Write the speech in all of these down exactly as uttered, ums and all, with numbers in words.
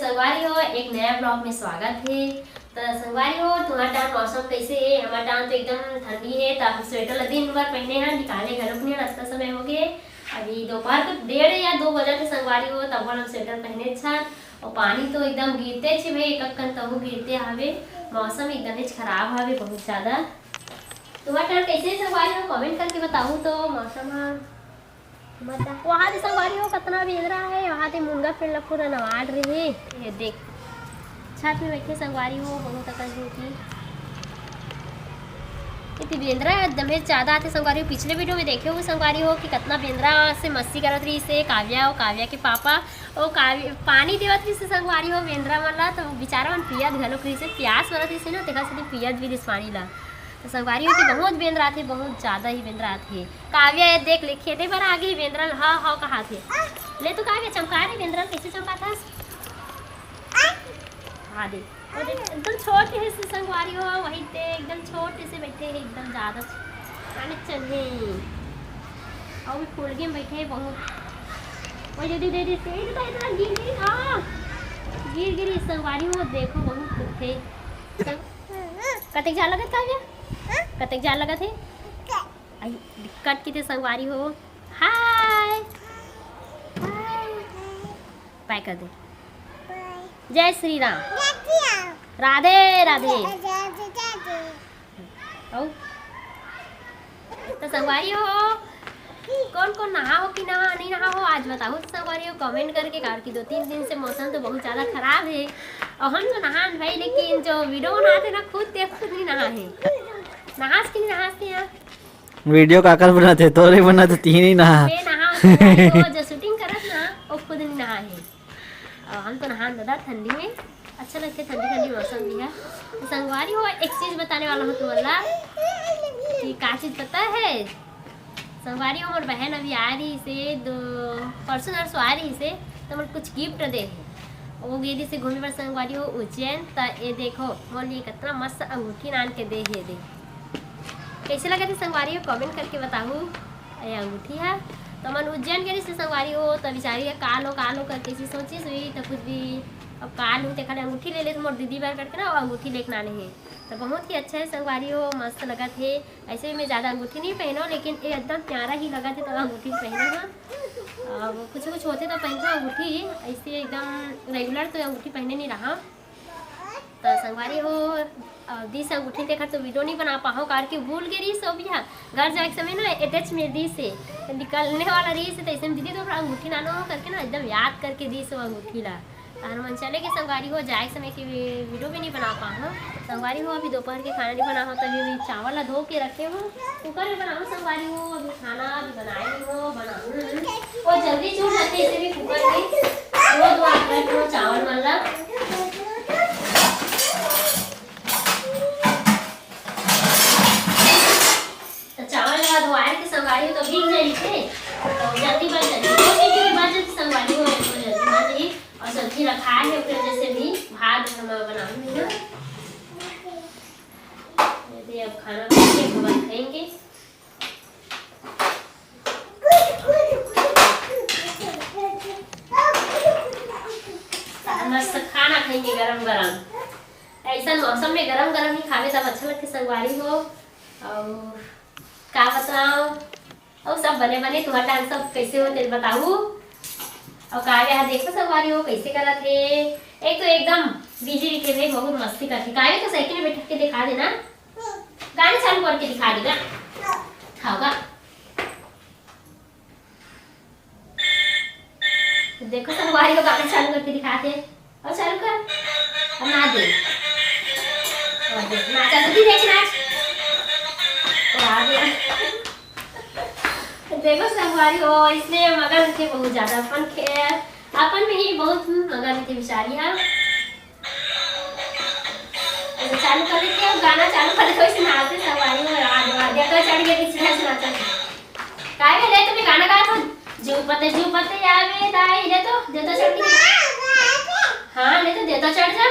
संगवारी हो, एक नया vlog में स्वागत हे। त संगवारी हो, तुम्हार डाहर मौसम कैसे हे? हमर डाहर तो एकदम ठंडी हे, त हम स्वेटर ला दिन भर पहने हन, निकाले घलोक नहीं हन, अतना समय हो गए। अभी दोपहर के डेढ़ या दो बजत हे संगवारी हो, तब हम स्वेटर पहने छन। और पानी तो एकदम गिरते छे भाई, एक अक्कन तहु गिरते हवे। मौसम एकदम ही खराब हवे बहुत ज्यादा। तुम्हार डाहर कैसे हे संगवारी हो, comment करके बताहू तो। मौसम ह वहाँ दे संगवारी हो कतना बेंदरा हे, वहाँ दे मुनगा पेड़ ला पूरा नवाड़ रहे। ये देख, छत में बैठे संगवारी हो, बहुत अकन हो कि इतनी बेंदरा एकदम हे ज्यादा आथे संगवारी हो। पिछले video में देखे हो संगवारी हो कि कतना बेंदरा से मस्ती करत रहिस हे काव्या और काव्या के पापा। ओ काव्या पानी देवत रहिस हे संगवारी हो बेंदरा मन ला, तो बेचारा मन पियत घलोक रहिस हे, प्यास मरत रहिस हे ना, तेखर सेती पियत भी रहिस पानी ला। तो संगवारी हो कि बहुत बेंदरा आथे, बहुत ज्यादा ही बेंदरा आथे। काव्या ये देख ले, खेदे बर आ गे बेंदरा ल, हाँ, हाँ, कहाथे। ले तो काव्या चमका रे बेंदरा ल, कैसे चमकाथस? हाँ, देख, वो देख, एकदम छोटे से संगवारी हो, वही ते एकदम छोटे से बैठे हे, एकदम ज्यादा माने चल हे। और भी फूल के बैठे हे बहुत। ओ दीदी, दीदी, तेज तो इतना गिर गिर, हाँ, गिर गिर संगवारी हो, देखो बहुत दुख हे। कतेक जाड़ लगत काव्या? कतेक जाड़ लगत हे? आई, कट के ते संगवारी हो। हाय। हाय। बाय कर दे। जय श्री राम। राधे राधे। अउ? तो संगवारी हो, कौन कौन नहा हो कि नहा, नहीं नहा हो, आज बताहू तो संगवारी हो comment करके, काबर कि दो तीन दिन से मौसम तो बहुत ज्यादा खराब हे। और हम तो नहान भाई, लेकिन जो video बनाथे ना, खुद ते खुद नहीं नहा हे। नहास कि नहीं नहास ते यार? Video काकर बनाथे? तोरे बनाथे, तीन ही नहा। मैं नहा, वो जो shooting करत ना, वो खुद नहीं नहा हे। अ, हम तो नहान दादा ठंडी में, अच्छा लगथे ठंडी ठंडी मौसम भी हे। तो संगवारी हो, एक चीज बताने वाला हूँ तुमन ला कि का चीज पता हे? संगवारी हो, मोर बहन अभी आ रहिस हे, दो परसों नरसों आ रहिस हे, तो मोर कुछ gift दे हे। वो गे रहिस हे घूमे बर संगवारी हो उज्जैन, त ये देखो मोर लिए कितना मस्त अंगूठी नान के दे हे दे। कैसे लगत हे संगवारी हो, comment करके बताहू। ये अंगूठी हे, तो मन उज्जैन गे रहिस हे संगवारी हो, त बिचारी ह का लो, का लो करके ऐसी सोचिस हुई, त कुछ भी अब का लूँ, तेखर ले अंगूठी ले ले, तो मोर दीदी बर करके ना वो अंगूठी लेके आने हे। तो बहुत ही अच्छा हे संगवारी हो, मस्त लगत हे। ऐसे भी मैं ज्यादा अंगूठी नहीं पहनो, लेकिन ये एकदम प्यारा ही लगत हे, तो अंगूठी पहने हूँ। अब कुछ कुछ होथे तो पहनथों अंगूठी, ऐसे एकदम regular तो अंगूठी पहने नहीं रहा। तो संगवारी हो, अ, दिस अंगूठी तेखर तो video नहीं बना पाहूँ, काबर कि भूल गे रहिस हे भैया। घर जाए के समय ना attach में दिस हे, तो निकलने वाला रहिस हे, तो ऐसे में दीदी तो अंगूठी लानो करके ना एकदम याद करके दिस हे अंगूठी ला। तार मन चले के संगवारी हो, जाए के समय के वी-, video भी नहीं बना पाहूँ। संगवारी हो, अभी दोपहर के खाना नहीं बना हो, तभी अभी चावल ला धो के रखे हूँ, cooker में बनाऊँ संगवारी हो। अभी खाना अभी बनाए नहीं हो, बनाऊँ। वो जल्दी चूर जाते इसे भी cooker में। वो दो आठ मिनट में चावल मन ला। तो चावल ला धोआए के संगवारी हो तो भीग जाई थे, तो जल्दी बन जाई। दो सीटी में बन जाई संगवारी हो, तो जल्दी बन जाई। और सब्जी रखाए हे, ओकर वजह से भी भात हम बनाऊंगी ना। ये अब खाना बन के, अब खाएंगे। मस्त खाना खाएंगे गरम गरम। ऐसा मौसम में गरम गरम ही खावे तब अच्छा लगथे संगवारी हो। और का बताओ, और सब बने बने, तुम्हार डांस सब कैसे हो तेल बताऊ। और काव्या ह देखो संगवारी हो कैसे करत हे। एक तो एकदम बिजी रहिथे भाई, बहुत मस्ती करथे। काव्या तो साइकिल में बैठ के दिखा देना, गाना चालू करके दिखा देना। खाओगा? देखो संगवारी हो गाना चालू करके दिखाथे। और चालू कर। अब नाच दे। और देख, नाचा तो भी देख नाच। और आ गया। देखो संगवारी हो, इसने मगन थे बहुत ज्यादा अपन खे-, अपन में ही बहुत मगन थे बेचारी है। ऐसे चालू कर देते हैं, गाना चालू कर देते हैं, वैसे नाचते संगवारी हो, रात भर देखो चढ़ गया किसी तरह से नाचा। काय ले तुम्हें गाना गाया था? झूपते झूपते आवे दाई, ले तो, दे तो चढ़ के। हाँ, ले तो दे तो चढ़ जा।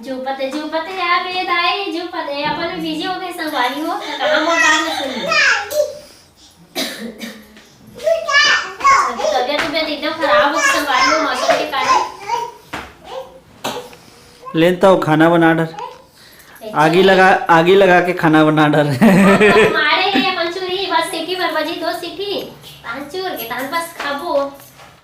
झूपते झूपते आवे दाई, झूपते, अपन में बिजी हो गए संगवारी हो, तो कहाँ मोर बात में सुन। अभी तबियत, तबियत एकदम खराब हो गई संगवारी हो मौसम के कारण। लेन तो खाना बना डर। आगी लगा, आगी लगा के खाना बना डर। मारे हे अपन चूरी, बस सीटी भर बजी, दो सीटी। तान चूर के तान बस खाबो।